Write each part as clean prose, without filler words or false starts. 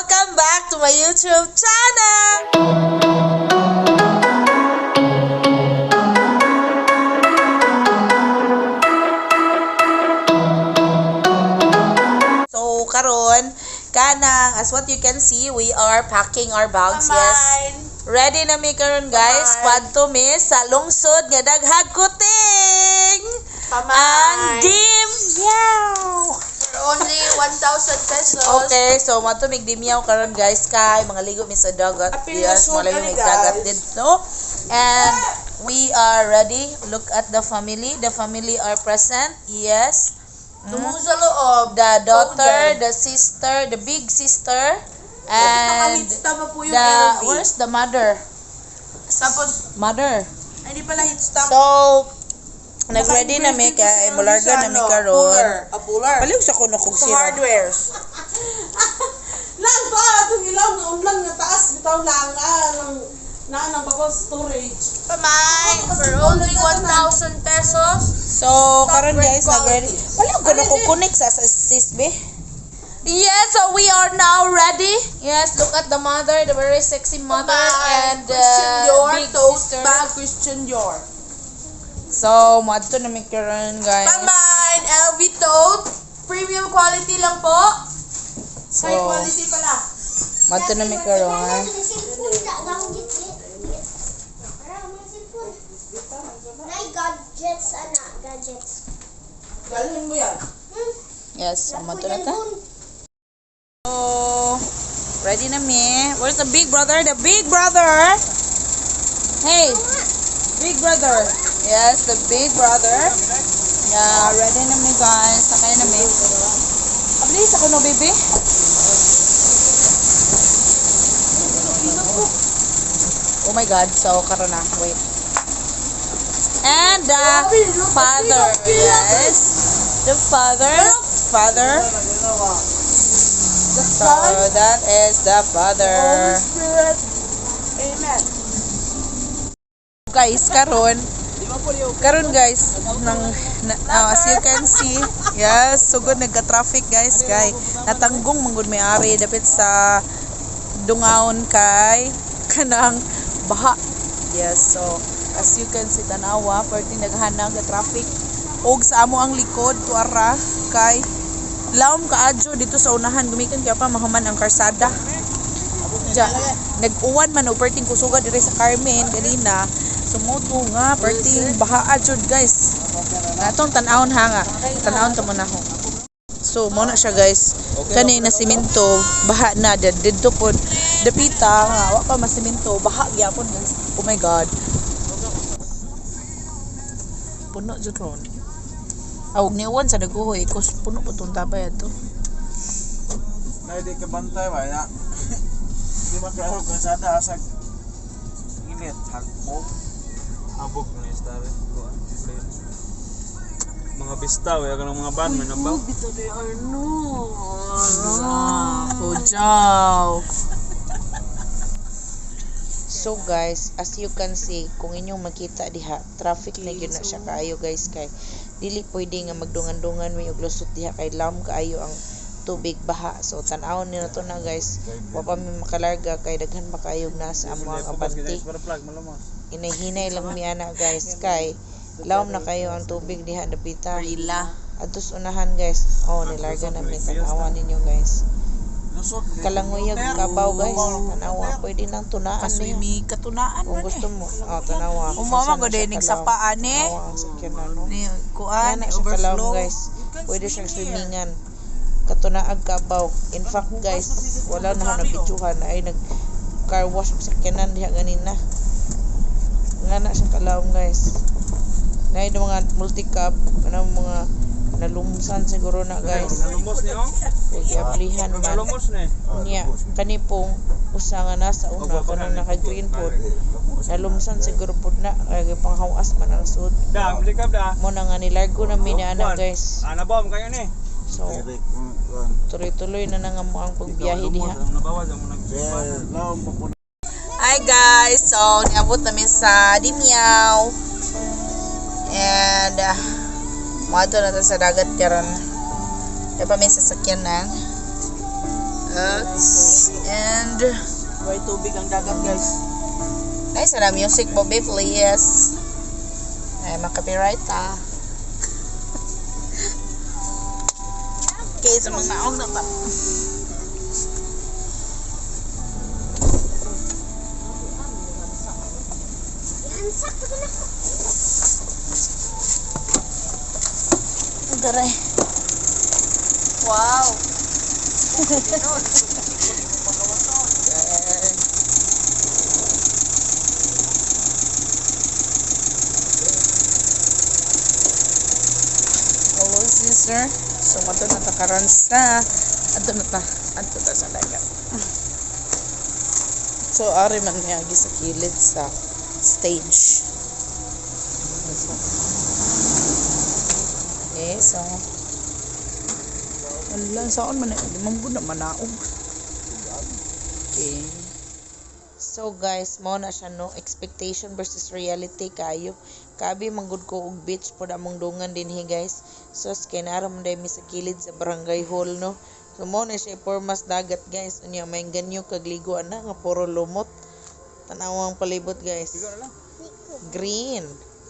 Welcome back to my YouTube channel! So, karon kanang, as what you can see, we are packing our bags. Yes. Ready na mi karon, guys. Pamain. Padto mi sa lungsod nga daghag kuting. Pamain. Ang Dimyaw. For only 1,000 pesos. Okay, so mato mig Dimyaw karon, guys, kay mga ligo mi sa dagat. Apil Yes, na malayo ani, mig dagat guys. didto. And we are ready. Look at the family. The family are present. Yes. Tumuo sa loob. The daughter, Golden. The sister, the big sister, and Tama po yung the LV. where's the mother? Tapos, Mother. ay, hindi pala heat stamp. So, nag-ready na mi kay mularga na mi karon. A puller. Palihog sa kuno kog Sa sira. hardwares. Lang ba atong ilaw nga unlang nga taas bitaw lang ah, nang na nang bubble storage. Pamain. For only 1,000 pesos. So, karon guys, nag-ready. Palihog kuno kog connect sa sis be. Yes, so we are now ready. Yes, look at the mother, the very sexy mother Pamain. and Christian Dior. big Tote sister. bag Christian Dior. So, moadto na mi karon, guys. Pamain. LV tote. Premium quality lang po. So, High quality pala. moadto na mi karon. Nay gadgets ana, gadgets. Dalhin mo yan. Yes, so moadto na ta. So, ready na mi. Where's the big brother? The big brother. Hey, big brother. Yes, the big brother. Yeah, ready na mi, guys. Sakay na mi. Abli sa kuno, baby. Oh my God, so karon na. Wait. And the father. Yes. The father. Father. So that is the father. Spirit. Amen. Guys, karon guys, nang na, as you can see, yes, sugod nagka-traffic, guys, kay natanggong manggod may ari dapit sa Dungaon kay kanang baha. Yes, so as you can see, tanawa, perti naghanag traffic og sa amo ang likod tuara kay lawom kaadyo dito sa unahan gumikan kaya pa mahuman ang karsada. Ja, nag-uwan man og perting kusuga diri sa Carmen ganina. Sumuto nga perting bahaa jud, guys. Atong tan-awon ha nga. Tan-awon ta mo na ho. So mo na siya, guys. Kani na simento baha na didto pod dapita nga wa pa masimento baha gyapon, guys. Oh my God. Puno jud ron. Aw niuwan sa daguhoy kus puno po tong tabay ato. Na di ka bantay ba na. Di maklaro kung sada asag init hagbog. Habog na yung stare. Mga bista, wala ka ng mga ban, may nabaw. Pujaw. So guys, as you can see, kung inyong makita diha, traffic na gyud na siya kaayo, guys, kay dili pwede nga magdungan-dungan may og lusot diha kay lam kaayo ang tubig baha. So tan-awon ni na to na, guys. Wa pa mi makalarga kay daghan pa kaayo nasa amo ang abante. Para plug, malumos. Hinay-hinay lang mi ana, guys, kay lawom na kayo ang tubig diha dapita. Adtos unahan, guys. Oh, nilarga na mi, tan-awan ninyo, guys. Lusot. Kalanguyag kabaw, guys. Tanawa, pwede nang tunaan niya. Kaswimi katunaan Kung man gusto eh. mo, oh, tanawa. Umama Asa ko na din siya ning kalawom? sapaan eh. Tanawa ang sakyanan, no? Ni kuan Yan na siya kalawom, overflow. guys. Pwede siyang swimmingan. Katunaag kabaw. In fact, guys, wala na ako nabidyohan. Ay, nag car wash ang sakyanan diha ganina. Nga na siya kalawom, guys. Na yung mga multicab, ano mga nalumsan siguro na, guys. Nalumos ni oh. Kay giablihan man. Nalumos ni. Niya, kani pong usa nga nasa una kanang naka-green pod. Nalumsan siguro pod na kay panghawas man ang sud. Da, bili ka da. Mo na nga nilargo na mi ni ana, guys. Ah, nabom kayo ni. So tuloy-tuloy na nga mo ang pagbiyahe diha. Ang nabawas ang nag Lawom po. Hi guys, so niabot namin sa Dimyaw. And moadto na ta sa dagat karon. Kaya pa may sasakyanan. Oops. And Way tubig ang dagat, guys. Nice na music, Bobby, please. Ay, makapiright ta. Okay, sa mga naog na ta. Yan, sakto na ako. Daray. Wow. Okay. Hello, sister. So, mato na ta karon sa adto na ta, adto ta sa dagat. So, ari man niya sa kilid sa stage. Okay, so wala saan man di man gud na manaog. Okay. So guys, mao na siya, no, expectation versus reality kayo. Kabi man gud ko og beach pod among dungan dinhi, guys. So kay naa man mi sa kilid sa barangay hall, no. So mao na siya pormas dagat, guys. Unya may ganyo kag ligo ana nga puro lumot. Tan-awang palibot, guys. Green.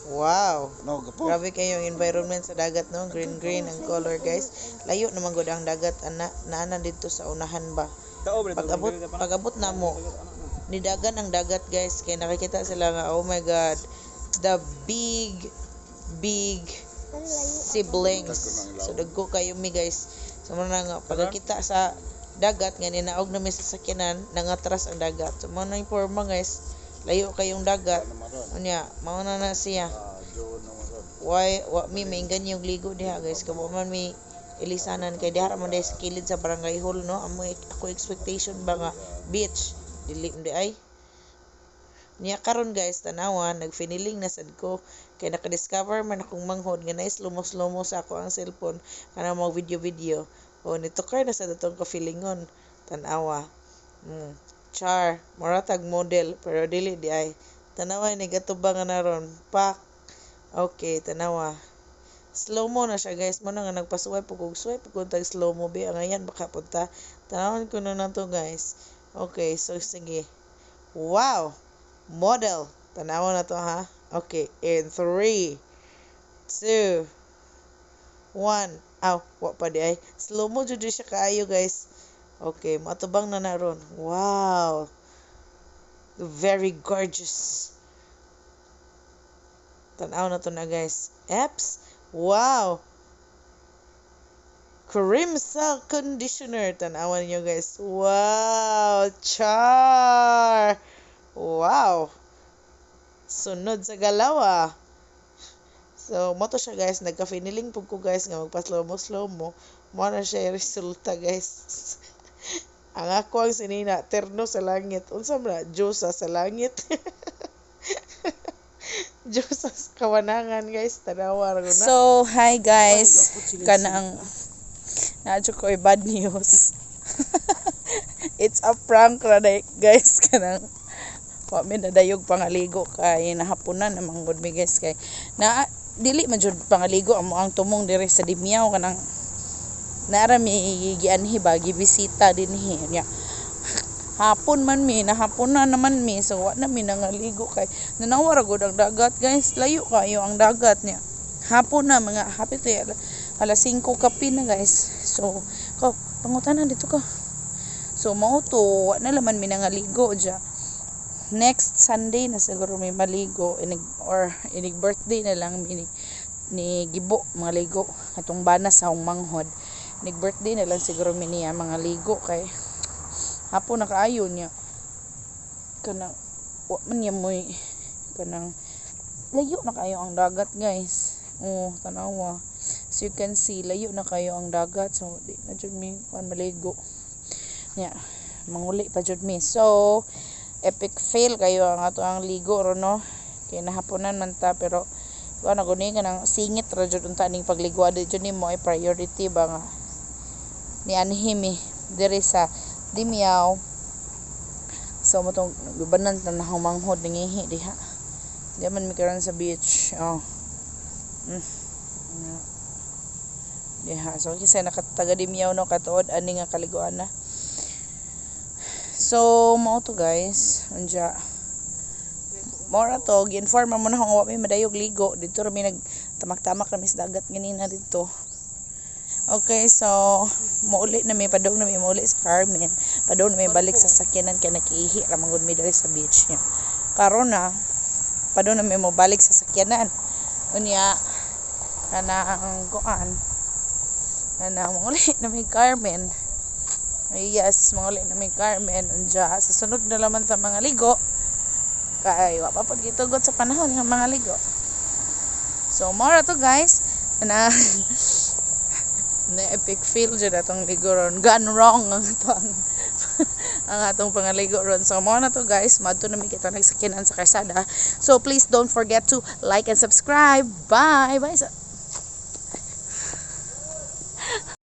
Wow. No, gapo. Grabe kayo yung environment sa dagat, no? Green green ang color, guys. Layo naman gud ang dagat ana, naana dito sa unahan ba. Pag-abot na mo, nidagan ang dagat, guys, kay nakikita sila nga, oh my God, the big big siblings. So dagko kayo mi, guys. So mo na nga pagkakita sa dagat nga ninaog na mi sa sakyanan, nangatras ang dagat. So mo na yung forma, guys, layo kayong dagat. Unya mao na na siya. Why wa mi mainggan yung ligo diha, guys, kamo man mi ilisanan kay diha ra man diay sa kilid sa barangay hall, no. Amo ako expectation ba nga beach, dili man di ay. Niya karon, guys, tanawa, nagfiniling na sad ko kay naka-discover man akong manghod nga nice lumos-lumos ako ang cellphone kana mo video video o nito kay na sa datong ka-feelingon. Tanawa. Char, mura tag model pero dili di ay. Tanawa ni gatubang nga naron pak. Okay, tanawa. Slow mo na siya, guys. Mo na nga nagpaswipe kog swipe ko tag slow mo bi angayan baka punta. Tanawon ko na to, guys. Okay, so sige. Wow. Model. Tanawa na to ha. Okay, in 3, 2, 1. Aw, wa pa di ay. Slow mo jud siya kaayo, guys. Okay, matubang na naron. Wow. Very gorgeous. Tanaw na to na, guys. Eps. Wow. Crimson conditioner. Tanawan niyo, guys. Wow. Char. Wow. Sunod sa galaw ah. So, mo to siya, guys. Nagka-finiling pug ko, guys, nga magpa-slow mo, slow mo. Mo na siya yung resulta, guys. Ang ako ang sinina, terno sa langit. Unsa man na? Diyosa sa langit. Diyosa sa kawanangan, guys. Tanawa ra na. So, hi guys. Kanang naadyo ko bad news. It's a prank ra day, guys, kanang wa mi nadayog pangaligo kay nahaponan naman gud mi, guys, kay na dili man jud pangaligo amo ang tumong diri sa Dimiao, kanang naara mi gianhi ba, gibisita dinhi nya hapon man mi, nahaponan naman mi, so wa na mi nangaligo kay nanawa ra gud ang dagat, guys. Layo kayo ang dagat niya. Hapon na, mga hapit eh, alas 5 kapi na, guys. So ko pangutana dito ka. So mao to, wa na laman mi nangaligo dya. Next Sunday na siguro may maligo inig or inig birthday na lang mi ni Gibo mga ligo atong bana sa akong manghod. Inig birthday na lang siguro mi niya mga ligo kay hapon na kaayo niya, kanang wa man niya moy kanang layo na kayo ang dagat, guys. Oh, tanawa. So you can see, layo na kayo ang dagat, so di na jud mi kuan maligo nya, manguli pa jud mi. So epic fail kayo ang ato ang ligo ro, no, kay nahaponan man ta, pero kuan ako ni kanang singit ra jud unta ning pagligo di jud nimo ay priority ba nga ni anhi mi diri sa Dimiao. So mo tong gibanan ta na manghod nangihi diha. Di man mi karon sa beach. Oh. Diha. So kasi nakataga Dimiao, no, katuod ani nga kaliguan na. So mao to, guys. Anja. Mao ra to, gi-inform mo na akong wa mi madayog ligo. Dito ra mi nagtamak-tamak ra mi sa dagat ganina dito. Okay, so muuli na mi, padung na mi muuli sa Carmen. Padung na mi balik sa sakyanan kay nakiihi ra man gud mi diri sa beach niya. Karon na padung na mi mo balik sa sakyanan. Unya kanang kuan, kanang manguli na mi Carmen. Ay, yes, manguli na mi Carmen. Unya sa sunod na laman ta mga ligo kay wa pa pod gitugot sa panahon nga mga ligo. So mao ra to, guys. Na na epic fail jud atong ligo ron. Gone wrong ang atong pangaligo ron. So mao na to, guys. Madto na mi kita nagsakyanan sa karsada. So please don't forget to like and subscribe. Bye. Bye.